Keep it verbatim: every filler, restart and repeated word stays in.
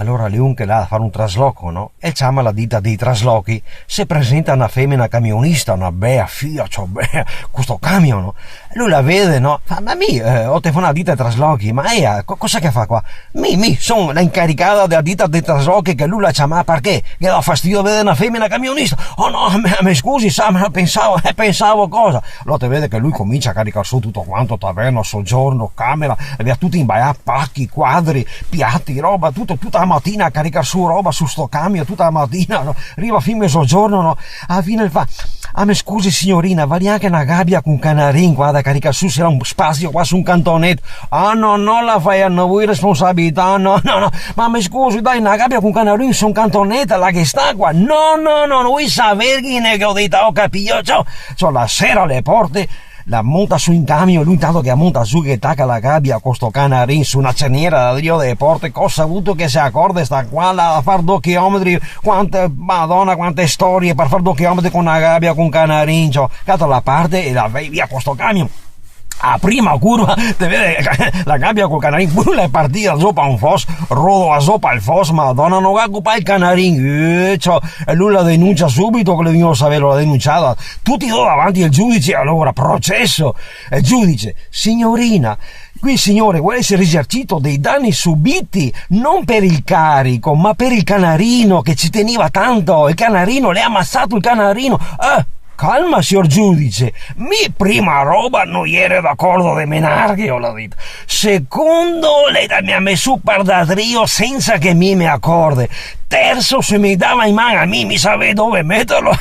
Alora l'è un che l'à da far un trasloco, no? E ciama la dita dei traslochi. Se presenta na femena camionista, na bea fia, ciò, bea, co sto camion, no? E lu la vede, no? Fa: "Ma mi, eh, go telefonà a dita dei traslochi, ma ea, co-, cosa che fa qua?" "Mi, mi, son la incaricada dea dita dei traslochi che lu l'à ciamà, parché ghe dà fastidio veder na femena camionista." "Oh no, me, me scusi, sa, ma pensavo, eh, pensavo cosa?" Alora te vede che lu comincia a caricar su tuto quanto, taverna, sogiorno, camera, e via tuto inbaià, pachi, quadri, piati, roba, tuto, tuta la matina a caricar su roba su sto camion, tuta la matina, no? Riva fin mezogiorno, no? A la fine el fa: "Ah, me scusi, signorina, varìa anca na gabia co un canarin qua da caricar su, se ghe xe un spasio qua su un cantoneto." "Ah, no, no, la fa, no vuto responsabilità, no, no, no." "Ma me scusi, dai, na gabia co un canarin su un cantoneto, la ghe sta qua?" "No, no, no, no vuto saverghene, che go dito, go capìo, ciò." Ciò, la sera le porte, la monta su in camion, lu intanto che la monta su, che taca la gabia co sto canarin su na cerniera da drio dee porte, cosa vuto che se acorde sta qua, la, a far do chilometri, quante, Madona, quante storie, par far do chilometri co na gabia, co un canarin, ciò, cata la parte e la va via co sto camion. A prima curva, te vede la gabia col canarin, bum, la xe partìa zo pa un fos, rodola zo pa el fos, Madona, no ga copà el canarin, eh, ciò, e lu la denuncia subito, che l'è vegnuo a saverlo, la denunciada, tuti do davanti al giudice, alora, proceso, el giudice: "Signorina, qui il signore vuole essere risarcito dei danni subiti, non per il carico, ma per il canarino che ci teneva tanto, il canarino, l'è amasato el canarino." "Eh, calma, sior giudice, mi prima roba no iere d'acordo de menargheo, la dito. Secondo, lei la me ga meso su par da drio sensa che mi me acorde. Terso, se me dava in man a mi, mi savea dove meterlo."